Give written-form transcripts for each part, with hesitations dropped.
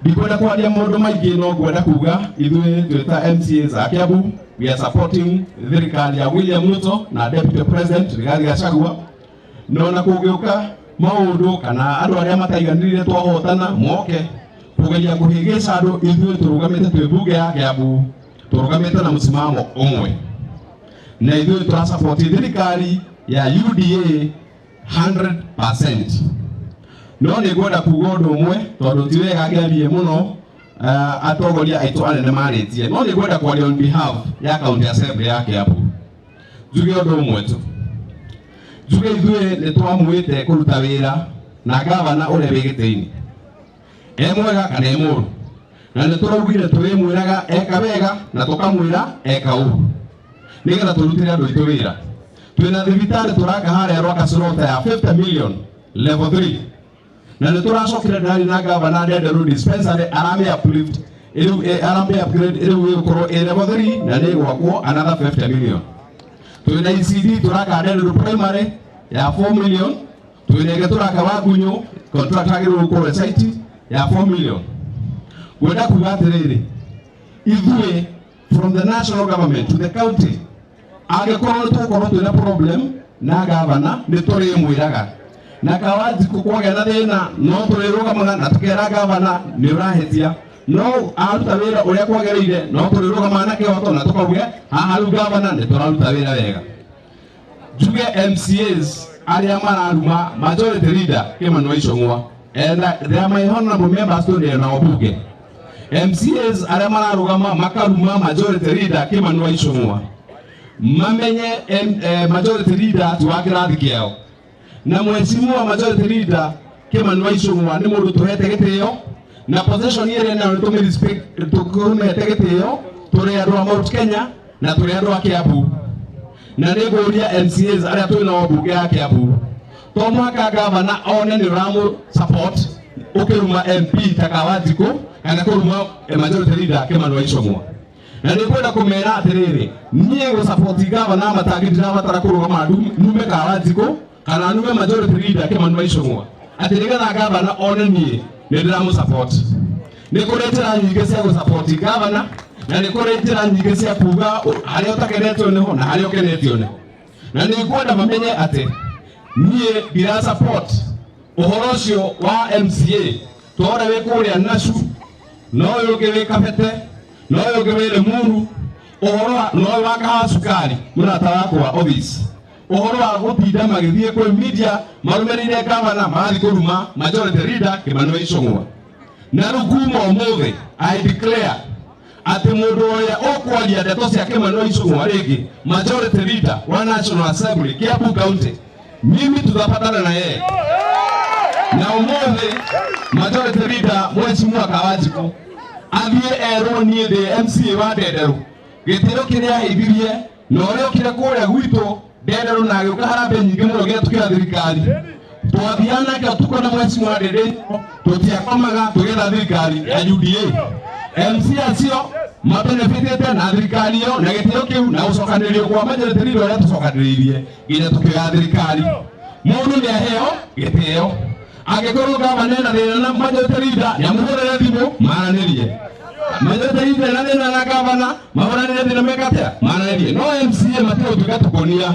Ndikwenda kwaria maũndũ maingĩ, no ngwenda kuga ithuĩ twĩ ta MCAs a Kiambu, we are supporting thirikari ya William Ruto na Deputy President Rigathi Gachagua. No na kũngĩũka maũndũ kana andũ arĩa mataiganĩrire twahotana moke kũgeria kũhĩngĩca andũ, ithuĩ tũrũgamĩte twĩ mbunge ya Kiambu, tũrũgamĩte na mũsimamo ũmwe, na ithuĩ tũrasupport thirikari ya UDA 100%. No nĩ ngwenda kuga ũndũ ũmwe, tondũ ti wega ngĩarie mũno, atongoria aitũ anene marĩtie, no nĩ ngwenda kwaria on behalf ya County Assembly ya Kiambu. Njuge ũndũ ũmwe tu, njuge ithuĩ nĩ twamuĩte kũruta wĩra na gavana ũrĩa wĩ gĩtĩ-inĩ, e mwega kana e mũũru, na nĩ tũraugire tũrĩmwĩraga eka wega na tũkamwĩra eka ũru, nĩgetha tũrutĩre andũ aitũ wĩra. Twĩna thibitarĩ tũraka harĩa Rwaka Slaughter ya 50 million, level 3, na nĩ tũracokire ndari na gavana Ndenderu dispensary, arame uplift rĩu, arame upgrade, rĩu ĩgũkorwo ĩ level 3 na nĩ ĩgwakwo another 50 million. Twĩna ECD tũraka Ndenderu primary ya 4 million. Twĩna ĩngĩ tũraka Wagunyu, contract agĩrĩirwo gũkorwo site ya 4 million. Ngwenda kuga atĩrĩrĩ, ithuĩ from the national government to the county, angĩkorwo nĩ tũgũkorwo twĩna problem na gavana, nĩ tũrĩmwĩraga. Na Kawanjikũ kwagĩa na thĩna, no tũrĩrũgamaga na tũkera gavana nĩ ũrahĩtia. No aruta wĩra ũrĩa kwagĩrĩire, no tũrĩrũgamaga na kĩhoto na tũkauge haha rĩu gavana nĩ tũraruta wĩra wega. Njuge MCAs arĩa mararuma majority leader Kimani wa Ichung'wa, and they are my honorable members, tũrĩ nao bunge. MCAs arĩa mararũgama makaruma majority leader Kimani wa Ichung'wa mamenye majority leader ti wa kĩrathi kĩao, na mheshimiwa majority leader Kimani wa Ichung'wa nĩ mũndũ tũhete gĩtĩo na position ĩrĩa nayo nĩ tũmĩ tũmĩhete gĩtĩo. Tũrĩ andũ a Mount Kenya na tũrĩ andũ a Kiambu, na nĩ ngũria MCAs arĩa twĩ nao mbunge ya Kiambu, to mũhaka gavana one nĩ ũramũ support ũkĩruma MP ta Kawanjikũ kana kũruma majority leader Kimani wa Ichung'wa. Na nĩ ngwenda kũmera atĩrĩrĩ, niĩ gũ-support gavana Matangi ndirabatara kũrũgama nume Kawanjikũ kana nume majority leader Kimani wa Ichung'wa atĩ nĩgetha gavana one niĩ nĩ ndĩramũ support. Nĩ kũrĩ njĩra nyingĩ cia gũ-support gavana, na nĩ kũrĩ njĩra nyingĩ cia kuga harĩa ũtakenetio nĩho na harĩa ũkenetio nĩho. Na nĩ ngwenda mamenye atĩ niĩ ndira support ũhoro ũcio wa MCA tore wĩ kũrĩa Nashu, no ũyũ ũngĩ wĩ Kabete, no ũyũ ũngĩ wĩ Limuru, ũhoro wa no ũyũ wa Kahawa Cukari, mũrata wakwa office, ũhoro wa gũtinda magĩthiĩ kwĩ media marũmĩrĩire gavana marathiĩ kũruma majority leader Kimani wa Ichung'wa. Na rĩu kuma ũmũthĩ I declare atĩ mũndũ ũrĩa ũkwaria ndeto cia Kimani wa Ichung'wa rĩngĩ, majority leader wa National Assembly Kiambu County, mimi tutapatana na yeye. Na ũmũthĩ majority leader mheshimiwa Kawanjikũ athiĩ erwo niĩ ndĩ MCA wa Ndenderu, gĩtĩo kĩrĩa aheithirie na ũrĩa okire kũrĩa gwitũ Ndenderu na agĩũka harambee nyingĩ mũno nginya tũkĩoya thirikari, twathiaga nake ũtukũ na mheshimiwa Ndindi, tũtiakomaga tũgĩetha thirikari ya UDA. MC acio mabenefitĩte na thirikari ĩyo na gĩtĩo kĩu na gũcokanĩrĩrio kwa majority leader ũrĩa tũcokanĩrĩirie nginya tũkĩoya thirikari. Mũndũ nĩ aheo gĩtĩo. Angĩkorwo gavana ena thĩna na majority leader, nĩ amũhũrĩre thimũ maranĩrie. Majority leader ena thĩna na gavana, mahũranĩre thĩna meka atĩa, maranĩrie. No MCA matige gũtuĩka tũkũnia,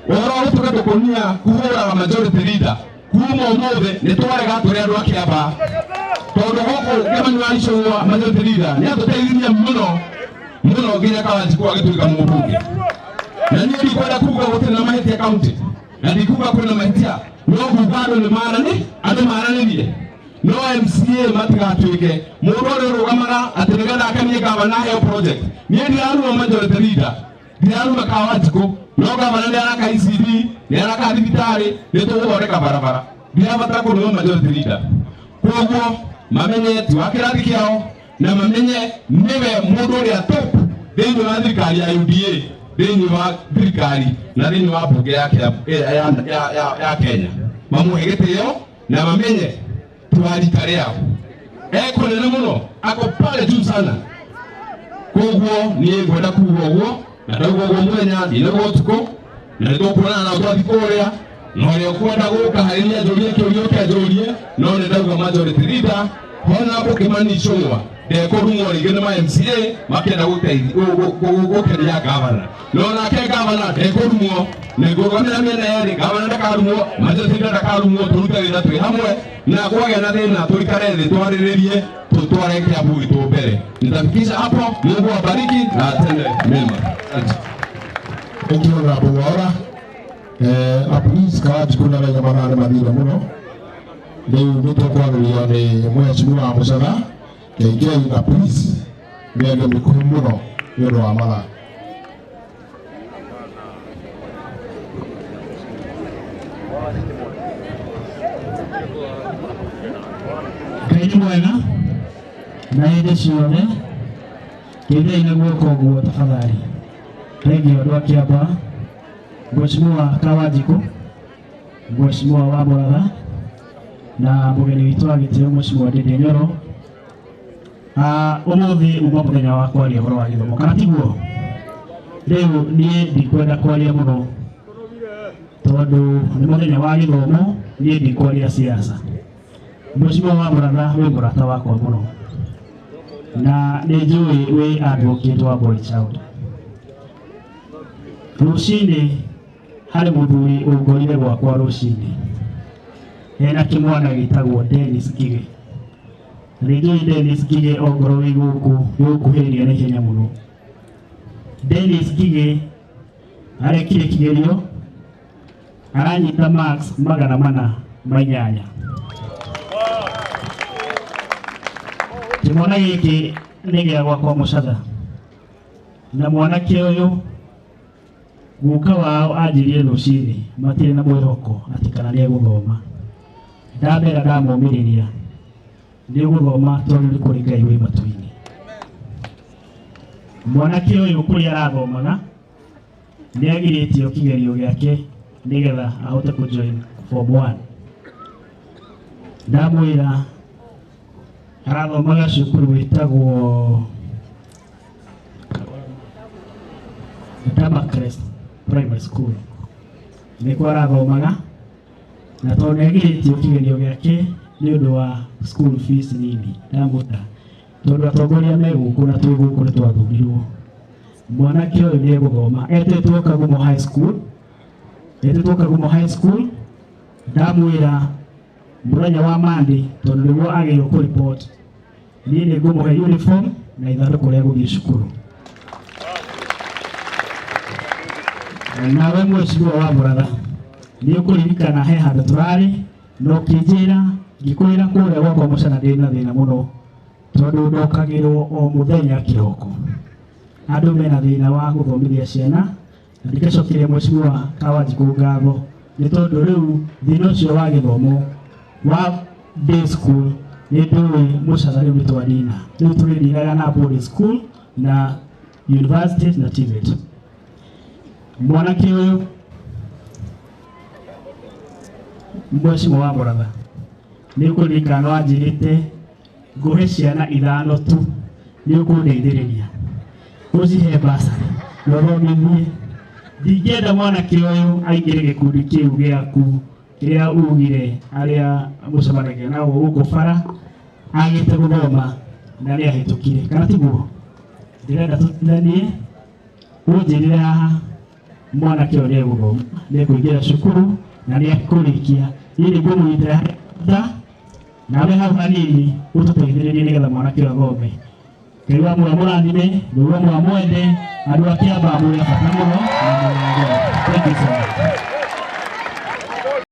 ũhoro wa gũtuĩka tũkũnia kũhũraga majority leader. Kuma ũmũthĩ nĩ twarega tũrĩ andũ a Kĩamba, tondũ gũkũ Kimani wa Ichung'wa majority leader nĩ atũteithirie mũno mũno nginya Kawanjikũ agĩtuĩka mũmbunge. Na niĩ ndikwenda kuga gũtirĩ na mahĩtia county, na ndikuga kwĩna mahĩtia, no kuga andũ nĩ marani, andũ maranĩrie. No MCA matigatuĩke mũndũ ũrĩa ũrũgamaga atĩ nĩgetha akenie gavana aheo project. Niĩ ndiraruma majority leader, ndiraruma Kawanjikũ, no gavana nĩ araka ECD, nĩ araka thibitarĩ, nĩ tũgũthondeka barabara, ndirabatara kũruma majority leader. Koguo mamenye ti wa kĩrathi kĩao, na mamenye nĩwe mũndũ ũrĩa top thĩinĩ wa thirikari ya UDA, thĩinĩ wa thirikari na thĩinĩ wa mbunge ya Kenya. Mamũhe gĩtĩo na mamenye ti wa rika rĩao, ekũnene mũno, ako pale juu sana. Koguo niĩ ngwenda kuga ũguo, na ndauga ũguo mũthenya, ndinauga ũtukũ, na nĩ tũkuonana nao twathiĩ kũrĩa, na ũrĩa ũkwenda gũka harĩ niĩ anjũrie kĩũria ũke anjũrie. No nĩ ndauga majority leader Honorable Kimani Ichung'wa ndekũrumwo rĩngĩ nĩ ma MCA makĩenda gũkenia gavana, no nake gavana ndekũrumwo. Nĩ ngũrũgamĩra mĩena yerĩ, gavana ndakarumwo, majority leader ndakarumwo, tũrute wĩra twĩ hamwe, na kwagĩa na thĩna tũikare thĩ twarĩrĩrie, tũtware Kiambu gitũ mbere. Nitafikisha hapo. Mungu awabariki na atende mema. Asante. Thank you, Honorable Waura. Na please Kawanjikũ na Renya mathaa nĩ mathire mũno. Rĩu nĩ tũkwarĩrio nĩ Mheshimiwa Mũcatha KK, na please mĩario mĩkuhĩ mũno nĩ ũndũ wa mathaa. Ngai nĩ mwega na hĩndĩ ciothe. Geithiai na guoko ũguo tafadhali. Thengiũ andũ a Kĩamba, Mheshimiwa Kawanjikũ, Mheshimiwa wa Mũratha na mũgeni witũ wa gĩtĩo Mheshimiwa Ndindi Nyoro. Ũmũthĩ uma mũthenya wa kwaria ũhoro wa gĩthomo, kana tiguo? Rĩu niĩ ndikwenda kwaria mũno tondũ nĩ mũthenya wa gĩthomo, niĩ ndikwaria siasa. Mheshimiwa wa Mũratha, wĩ mũrata wakwa mũno na nĩ njũĩ wĩ advocate wa boy child. Rũcinĩ harĩ mũthuri ũngorire gwakwa rũcinĩ hena kĩmwana gĩtagwo Dennis Ngigĩ. Nĩ njũĩ Dennis Ngigĩ ongorwo wĩ gũkũ gũkuhĩrĩria na ihenya mũno. Dennis Ngigĩ arekire kĩgerio aranyita marks 408. Kĩmwana gĩkĩ nĩ gĩa gwakwa Mũcatha, na mwanake ũyũ guka wao anjĩrire rũcinĩ matirĩ na mwĩhoko atĩ kana nĩ egũthoma. Ndamera ndamomĩrĩria nĩ ũgũthoma tondũ nĩ kũrĩ Ngai wĩ matu-inĩ. Mwanake ũyũ kũrĩa arathomaga nĩ agirĩtio kĩgerio gĩake nĩgetha ahote kũ join form 1. Ndamwĩra arathomaga cukuru wĩtagwo Damacrest Primary School, nĩkuo arathomaga, na tondũ nĩ agirĩtio kĩgerio gĩake nĩ ũndũ wa school fees nini, ndamwĩra tondũ atongoria me gũkũ na twĩ gũkũ nĩ twathurirwo, mwanake ũyũ nĩ egũthoma. Etĩtwo Kagumo High School, etĩtwo Kagumo High School. Ndamwĩra mũthenya wa Monday, tondũ nĩguo agĩrĩirwo kũ report, niĩ nĩ ngũmũhe uniform na ithandũkũ rĩa gũthiĩ cukuru. Nawe Mheshimiwa wa Mũratha, nĩ ũkũririkana he handũ tũrarĩ na ũkĩnjĩra ngĩkwĩra kũrĩa gwakwa Mũcana ndĩ na thĩna mũno tondũ ndokagĩrwo o mũthenya kĩroko, andũ mena thĩna wa gũthomithia ciana, na ndikacokeria Mheshimiwa Kawanjikũ ngatho nĩ tondũ rĩu thĩna ũcio wa gĩthomo wa day school nĩ ndũĩ Mũcatha rĩu nĩ twanina, rĩu tũrĩninaga na boarding school na university na TVET. Mwanake ũyũ, Mheshimiwa wa Mũratha, nĩ ũkũririkana wanjĩrĩte ngũhe ciana ithano tu, nĩ ũkũndeithĩrĩria ũcihe bursary na ũthomithie. Ndingĩenda mwanake ũyũ aingĩre gĩkundi kĩu gĩaku kĩrĩa ugire arĩa mũcemanagia nao gũkũ bara agĩte gũthoma na nĩ ahĩtũkire, kana tiguo? Ndĩrenda tũtithanie, ũnjĩrĩre haha mwanake ũyũ nĩ egũthoma, nĩ ekũingĩra cukuru na nĩ ekũrĩkia. Niĩ nĩ ngũmũnyitĩra tha nawe hau hanini ũtũteithĩrĩrie nĩgetha mwanake ũyũ athome. Ngai wa mũra mũrathime, Ngai wa mũra mwende, andũ a Kĩambaa mũrĩ a bata mũno na mũrĩ a ngoro.